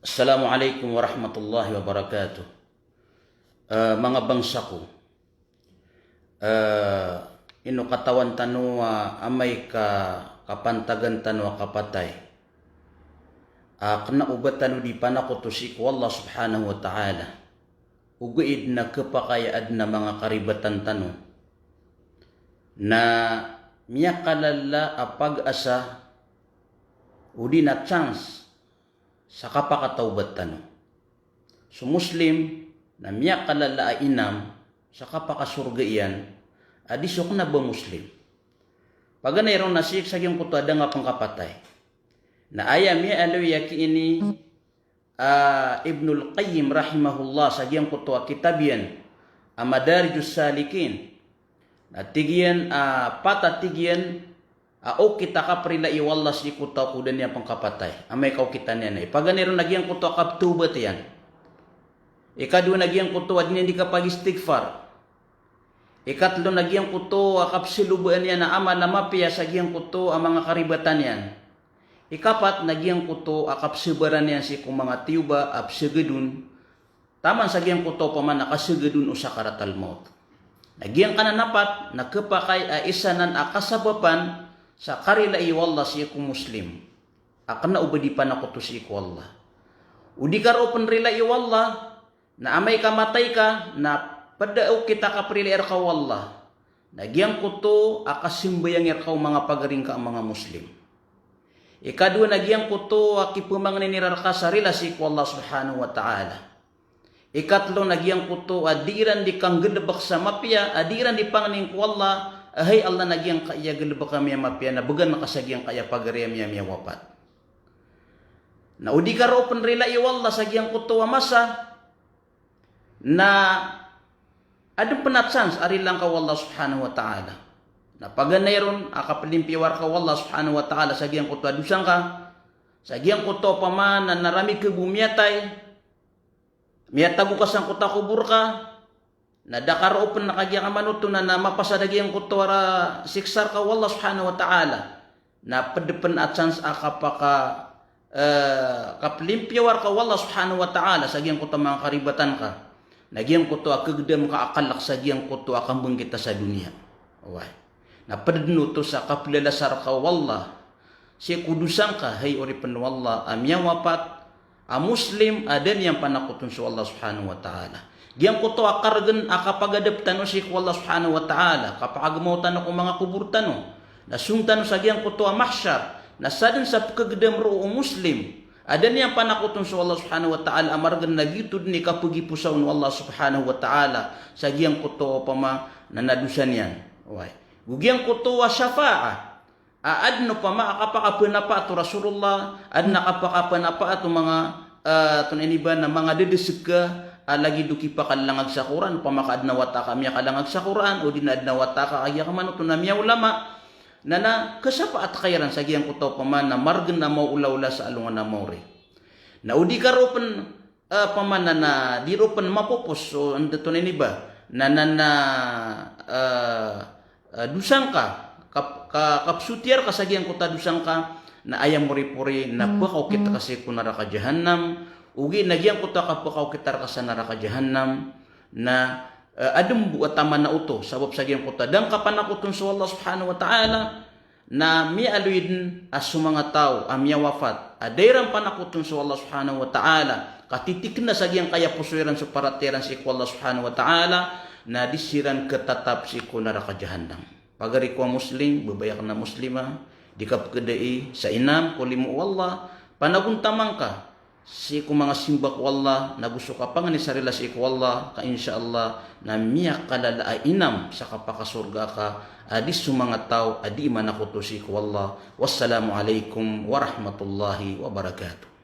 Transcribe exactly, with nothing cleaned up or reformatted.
Assalamu alaikum warahmatullahi wabarakatuh. Eh, manga bangsa ko. Eh, ino katawan tano a amay ka kapantagan tano a kapatay a kena o ba tano di panakoto sii ko Allah subhanahu wa ta'ala. Ogaid na kepakay a aden a manga karibatan tano na miyakalala a pag-asa odi na chance sa kapakatawbat tano. So Muslim na miyakalala a inam sa kapakasorga iyan a di so kena ba Muslim. Paganay ron na sii sa giyangkoto a da nga pengkapatay. Na aya miyaaloy a ki ini a Ibnul Qayyim rahimahullah sa giyangkoto a kitab iyan a Madarijus Salikin. Na tig iyan a pat a tig iyan a okit a kaprila i Allah sii ko taw ko da niyan pengkapatay. Amay ka okitan iyan na. Ipaganay ron na giyangkoto a kaptawbat iyan. Ikadowa na giyangkoto a di niyan di kapagistighfar. Ikatlo na giyangkoto a kapselobaan iyan a amal a mapiya sa giyangkoto a manga karibatan iyan. Ikapat na giyangkoto a kapsebaran iyan sii ko manga tiyoba a psegedon. Taman sa giyangkoto opama na kasegedon o sakaratal maut. Na giyangkanan a pat na kepakay a isa nan a kasabapan sa karila i Allah sii ko Muslim a kena o ba di panakoto sii ko Allah. O di ka roo pen rila i Allah, na amay ka matay ka, na ped a okit a kaprila i reka o Allah na giyangkoto a kasembayang i reka o manga pagari ngka a manga Muslim. Ikadowa na giyangkoto a kipemangnin iran reka sa rila sii ko Allah subhanahu wa ta'ala. Ikatlo na giyangkoto a di iran di kanggalebek sa mapiya, a di iran di pangnin ko Allah a hay Allah na giyangkaya galebek ami a mapiya na began ka sa giyangkaya pagari ami a miyawapat. Na o di ka roo pen rila i Allah sa giyangkoto a masa, na aden pen a chance a rilaan ka o Allah subhanahu wa ta'ala. Na paganay ron a kapelimpiyawa reka o Allah subhanahu wa ta'ala sa giyangkoto a dosa ngka, sa giyangkoto opama na narami ka bo miyatay, miyatago ka sangkoto a kobor ka, na da ka roo pen na kagiya ka manoto na, na mapasad a giyangkoto a siksa reka o Allah subhanahu wa ta'ala. Na ped pen a chance a kapaka, eh, kapelimpiyawa reka o Allah subhanahu wa ta'ala sa giyangkoto a manga karibatan ka. Na giyangkoto a kegedam ka a kalek sa giyangkoto a kambengkita sa doniya. Oway. Na ped den oto sa kapelalasa reka o Allah sii ko dosa ngka, hay oripen o Allah a miyawapat a Muslim a da niyan panakoton so Allah subhanahu wa ta'ala. Giyangkoto a karegen a kapagadep tano sii ko Allah subhanahu wa ta'ala, kapakagemaw tano ko manga kobor tano, na song tano sa giyangkoto a mahshar, na saden sa pekegedam roo o Muslim a da niyan panakoton so Allah subhanahu wa ta'ala a maregen na giyoto den i kapegiposaw o Allah subhanahu wa ta'ala sa giyangkoto opama na nadosa niyan. Oway. Go giyangkoto a shafa'a a aden opama a kapakapenapaat o Rasulullah, aden a kapakapenapaat o manga, eh, tonaa ini ba na manga dedeseg ka, a lagid o kipakalangag sa Qur'an, opama ka aden a wata ka miyakalangag sa Qur'an, odi na aden a wata ka kagiya ka manoto na miyaolama, na, na kasapaat ka iran sa giyangkoto opama na maregen a maolaola sa alongan a maori. Na o di ka roo pen eh, opama na, na di roo pen mapopos so, anda tonaa ini ba, na, na, na, eh, eh, dosa ngka, kap-, ka-, kapsotiya reka sa giyangkoto a dosa ngka, na aya moripori na pekaokit ka sii ko naraka jahannam, ogaid na giyangkoto a kapekaokit reka sa naraka jahannam, na, eh, aden bo a taman a oto, sabap sa giyangkoto a da ngka panakoton so Allah subhanahu wa ta'ala, na miyaaloy den a so manga taw a miyawafat a da iran panakoton so Allah subhanahu wa ta'ala, ka titiken sa giyangkaya poso iran so paratiyaya iran sii ko Allah subhanahu wa ta'ala, na di siran ketatap sii ko naraka jahannam. Pagari ko a Muslim, babay aken a Muslima, di ka pekedai sa inam ko limo o Allah, panagontaman ka sii ko manga simba ko Allah, nago so kapangni sa rila sii ko Allah, ka insha Allah na miyakalala a inam sa kapakasorga ka a di so manga taw a di manakoto sii ko Allah. Wassalamu alaikum warahmatullahi wabarakatuh.